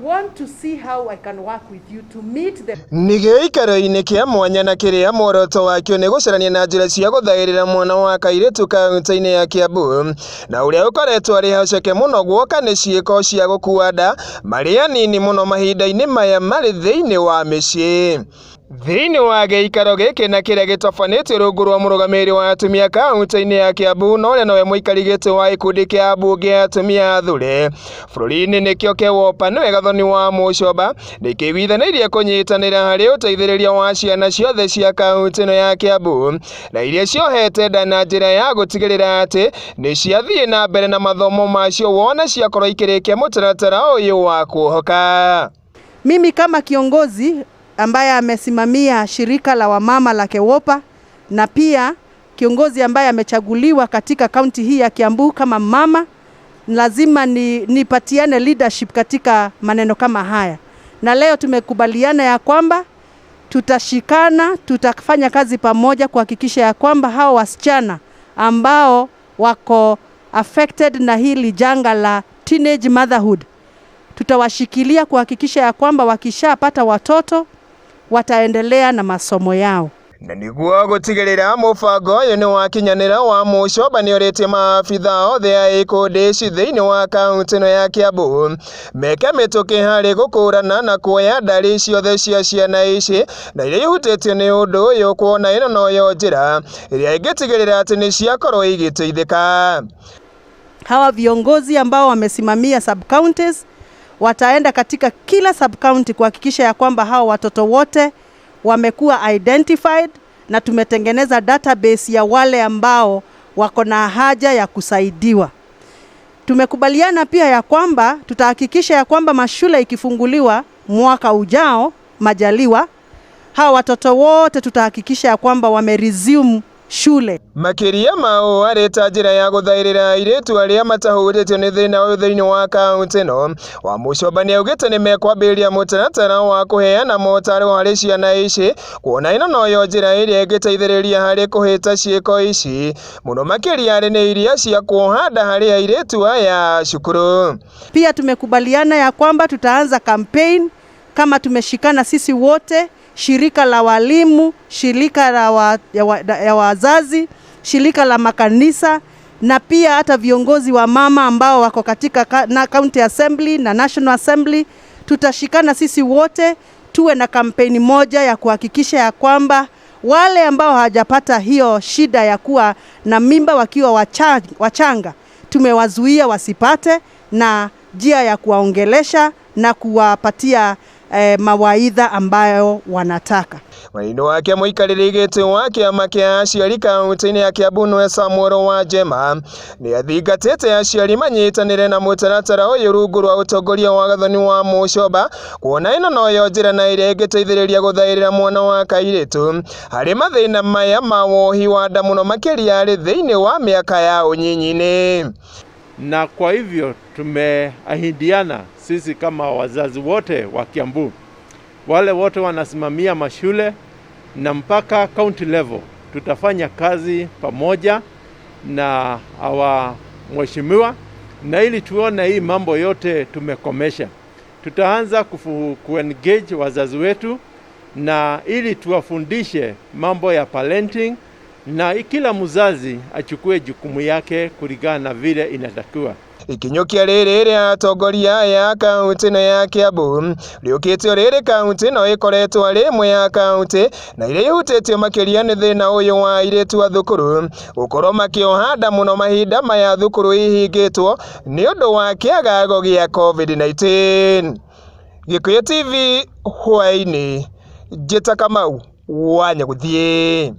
Want to see how I can work with you to meet the Nĩ gĩikaro-inĩ kĩa mwanya na kĩrĩa muoroto wakĩo nĩ gũcarania na njĩra cia gũthaĩrĩra mwana wa kairĩtu kaunti-inĩ ya Kiambu na ũrĩa ũkoretwo arĩ haceke mũno guoka nĩ ciĩko cia gũkua nda marĩ anini mũno mahinda-inĩ maya marĩ thĩinĩ wa mĩciĩ. Thĩinĩ wa gĩikaro gĩkĩ na kĩrĩa gĩtabanĩtio rungu rwa mũrũgamĩrĩri wa atumia kaunti-inĩ ya Kiambu na ũrĩa nowe mũikari gĩtĩ wa gĩkundi kĩa ambunge a atumia athure bũrũri-inĩ nĩkĩo KEWOPA nĩwe Gathoni wa Mũcomba nĩkĩiguithanĩirie kũnyitanĩra harĩ ũteithĩrĩria wa ciana ciothe cia kaunti ĩno ya Kiambu na iria ciohete nda na njĩra ya gũtigĩrĩra atĩ nĩ ciathiĩ na mbere na mathomo macio wona ciakorwo ikĩrĩkia mũtaratara ũyũ wa kuohoka. Mimi kama kiongozi ambaye amesimamia shirika la wamama la KEWOPA na pia kiongozi ambaye amechaguliwa katika kaunti hii ya Kiambu kama mama, lazima nipatiane leadership katika maneno kama haya, na leo tumekubaliana ya kwamba tutashikana, tutafanya kazi pamoja kuhakikisha ya kwamba hao wasichana ambao wako affected na hili janga la teenage motherhood tutawashikilia kuhakikisha ya kwamba wakishapata watoto wataendelea na masomo yao. Na nĩguo gũtigĩrĩra mũbango ũyũ nĩ wakinyanĩra wa Mũcomba nĩ ũrĩtie maabitha othe a ikundi ici thĩinĩ wa kaunti ĩno ya Kiambu meke mĩtũkĩ harĩ gũkũrana na kuoya ndari ciothe cia ciana ici na iria ihutĩtio nĩ ũndũ ũyũ kuona ĩno noyo njĩra ĩrĩa ĩngĩtigĩrĩra atĩ nĩ ciakorwo igĩteithĩka. Hawa viongozi ambao wamesimamia sub counties wataenda katika kila sub county kuhakikisha ya kwamba hawa watoto wote wamekuwa identified na tumetengeneza database ya wale ambao wako na haja ya kusaidiwa. Tumekubaliana pia ya kwamba tutahakikisha ya kwamba mashule ikifunguliwa mwaka ujao majaliwa, hawa watoto wote tutahakikisha ya kwamba wameresume shule. Makĩria ma ũũ arĩ ta njĩra ya gũthaĩrĩra airĩtu arĩa matahutĩtio nĩ thĩna ũyũ thĩinĩ wa kaunti ĩno Wamuchomba nĩaugĩte nĩ mekwambĩrĩria mũtaratara wa kũheana motaro harĩ ciana ici kuona ĩno noyo njĩra ĩrĩa ĩngĩteithĩrĩria harĩ kũhĩta ciĩko ici mũno makĩria arĩ nĩ iria cia kuoha nda harĩ airĩtu aya cukuru. Pia tumekubaliana ya kwamba tutaanza campaign kama tumeshikana sisi wote, shirika la walimu, shirika la ya wazazi, shirika la makanisa na pia hata viongozi wa mama ambao wako katika na County Assembly na National Assembly. Tutashikana sisi wote tuwe na kampeni moja ya kuhakikisha ya kwamba wale ambao hawajapata hiyo shida ya kuwa na mimba wakiwa wachanga tumewazuia wasipate, na njia ya kuwaongelesha na kuwapatia mawaidha ambayo wanataka. Mwena-inĩ wake mũikarĩri gĩtĩ wa kĩama kĩa aciari kaunti-inĩ ya Kiambu nĩwe Samuel Wanjema nĩ athingatĩte aciari manyitanĩre na mũtaratara ũyũ rungu rwa ũtongoria wa Gathoni wa Mũcomba kuona ĩno noyo njĩra na ĩrĩa ĩngĩteithĩrĩria gũthaĩrĩra mwana wa kairĩtu harĩ mathĩna maya ma wohi wa nda mũno makĩria arĩ thĩinĩ wa mĩaka ya ũnyinyi-inĩ. Na kwa hivyo tumeahidiana sisi kama wazazi wote wa Kiambu, wale wote wanasimamia mashule na mpaka county level, tutafanya kazi pamoja na hawa mheshimiwa, na ili tuone hii mambo yote tumekomesha. Tutaanza kuengage wazazi wetu na ili tuwafundishe mambo ya parenting, na kila mzazi achukue jukumu yake kulingana na vile inatakiwa. Ikinyũkia rĩrĩ rĩa atongoria aya a kaunti ĩno ya Kiambu rĩũkĩte o rĩrĩ kaunti ĩno ĩkoretwo arĩ ĩmwe ya kaunti na iria ihutĩtio makĩria nĩ thĩna ũyũ wa airĩtu a thukuru gũkorwo makĩoha nda mũno mahinda maya thukuru ihingĩtwo nĩ ũndũ wa kĩagago gĩa COVID-19. Gĩkũyũ TV hwaĩ-inĩ, njĩta Kamau wa Nyagũthiĩ.